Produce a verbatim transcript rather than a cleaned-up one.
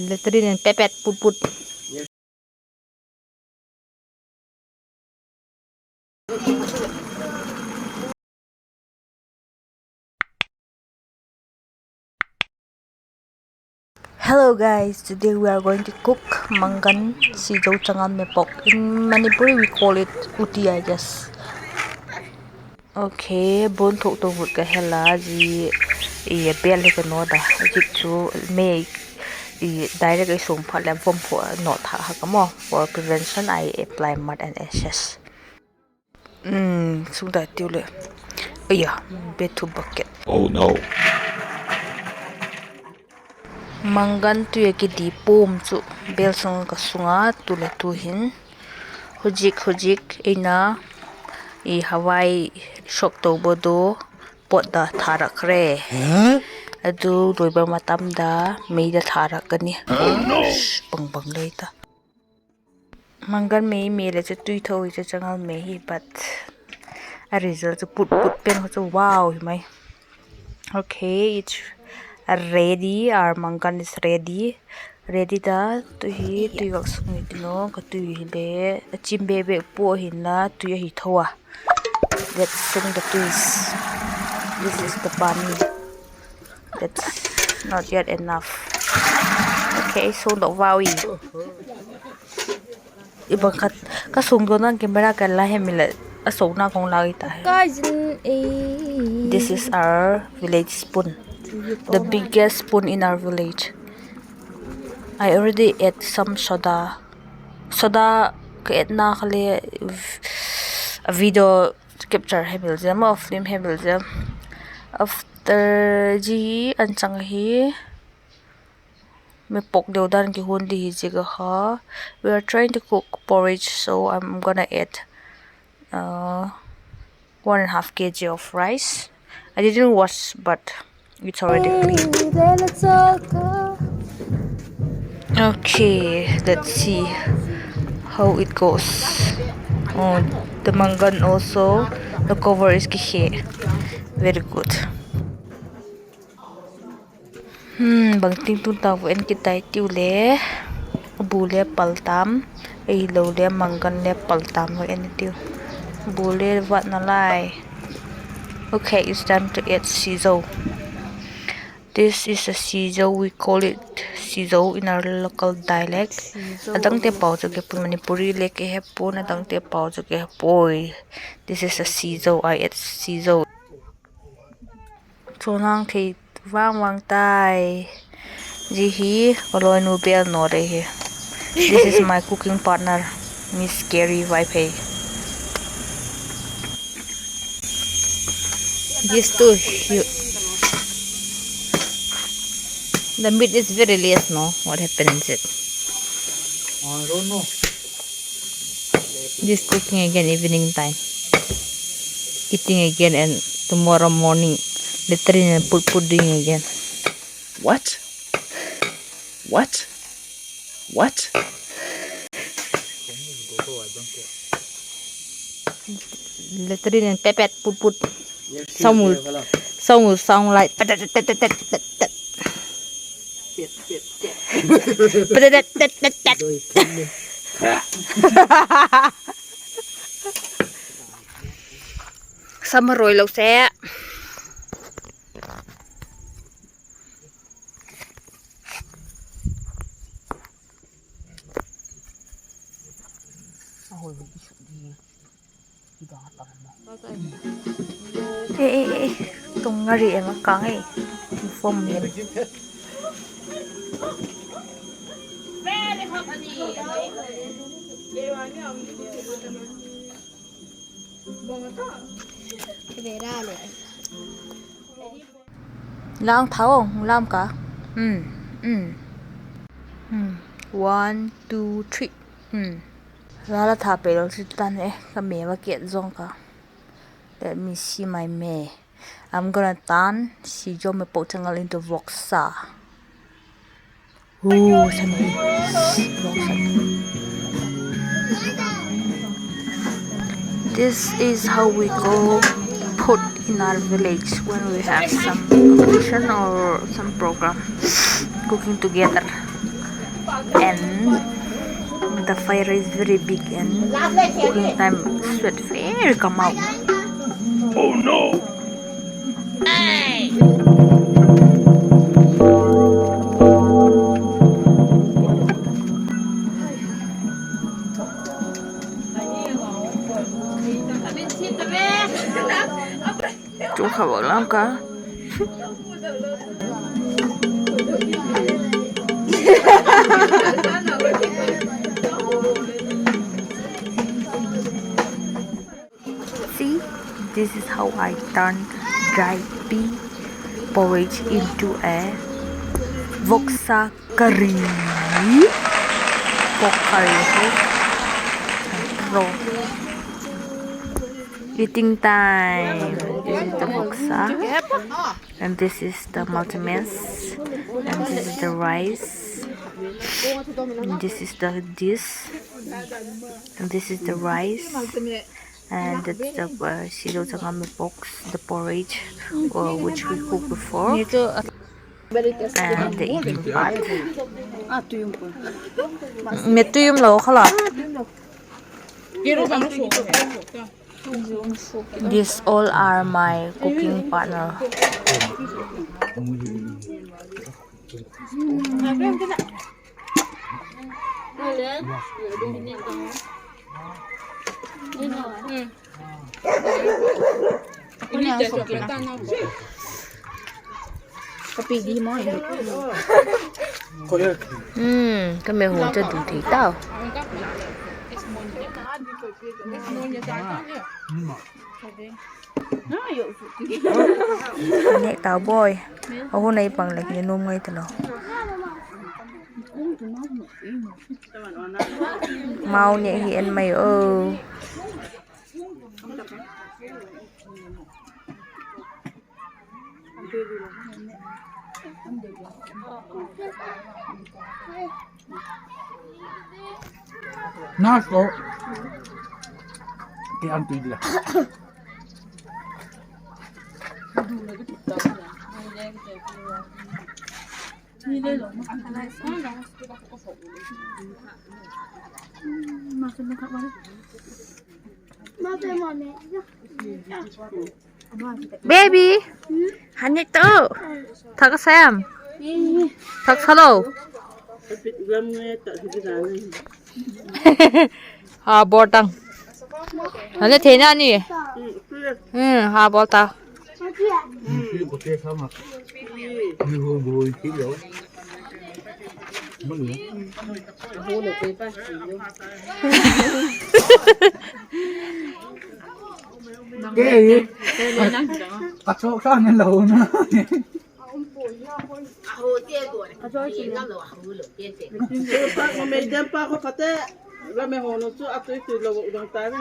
Latrine in pet pet put put. Hello guys, today we are going to cook mangan sizo changal mepok. In Manipuri we call it uti, I guess. Okay, bun thuk to vut ka hela ji, i bel hi ka nawt a, zik chu mei, i direct ei sum phat le vom phu nawt tha ha ka maw. For prevention, I apply mud and ashes. Sung ta tiu le. Aya, be thu bucket. Oh no. Mangan tui a kidi pum chu bel sung ka sung a, tu le tu hin. Huzik, huzik, eina, i hawai sok to bo do, pot da tharak re. Adu doi ba matam da, mei da tharak ka ni. Bang bang lei ta. Mangan mei mei le chu tui tho hi chu changal mei hi, but a result chu put put pen kha chu wow hi mai. Okay, it's ready. Our mangan is ready. Ready ta, tu hi tui vak sung hi ti no, ka tui hi le, a chim be be pu ahin la, tui ahi tho a. Let's sung the tuis. This is the pani. That's not yet enough. Okay, sung dok vau i. I bang khat ka sung dok nang camera ka la hem i le a sona kong la i ta. This is our village spoon, the biggest spoon in our village. I already add some soda. Soda ka add na kha le a video capture he bil ziam, a film he bil ziam. After ji an chang hi, mepok deu dan kihun di hi ziak a kha. We are trying to cook porridge, so I'm gonna add uh, one and a half K G of rice. I didn't wash, but it's already clean. Okay, let's see how it goes. Oh, the mangan also, the cover is kikhe. Very good. Hmm, bangting tun ta vo en kitai tiu le. Bu le pal tam, ahilo le mangan le pal tam vo en tiu. Bu le vat nalai. Okay, it's time to add sizo. This is a sizo, we call it sizo in our local dialect. A dangte pau chu ka he puai, Manipuri le ka he puai, a dangte pau chu ka he puai. This is a sizo, I add sizo. Chunang thei vang vang tai. Zia hi ka lawinu bel naw dei hi. This is my cooking partner, Miss Carrie Vaiphei. This too, you, the meat is very less, no? What happened is it? I don't know. This cooking again evening time. Eating again and tomorrow morning latrine and put pudding again. What? What? What? Latrine and pet pet put put. Sound will, sound will sound like pet pet pet pet pet pet. Pet pet pet pet. Sam a roi lo se. Ei, ei, ei. Tung ngari em a kang ei. Form em. Lang thau lam ka. Hmm, hmm. Hmm. One, two, three. Hmm. Lala tha pe lo si tan e, ka me va kiat zong ka. Let me see my me. I'm gonna tan sizo me po changal into voksa. Ooh, sani. Voksa. This is how we cook food in our village when we have some occasion or some program. Cooking together. And the fire is very big and cooking time sweat very come out. Oh no! Chung kha bak lam ka. See, this is how I turn dry pea porridge into a voksa curry. Pork curry, okay? Raw. Eating time. This is the voksa. And this is the multimass. And this is the rice. And this is the dish. And this is the rice. And that's the, uh, Sido Changam box, the porridge, uh, which we cooked before. And the eating part. Me tuyum lo khala. These all are my cooking partner. Ka pi di maw? Hmm, ka mel hun cha du thei tau. Nêk tau boi. A hun ei pang leh ki nuam ngai talo. Mau nêk hi en mai o. Nice though. Ke an tui dila. Baby, han nêk tau. Thak a sem. Thak sa lo. Ha bawr tang. Han le theina ni. Hmm, ha bawr ta. Ka chawk sa ni lo na. Pa, ma mei dem pa kho kate, la me ho no chu a tui tui lo dong ta ve.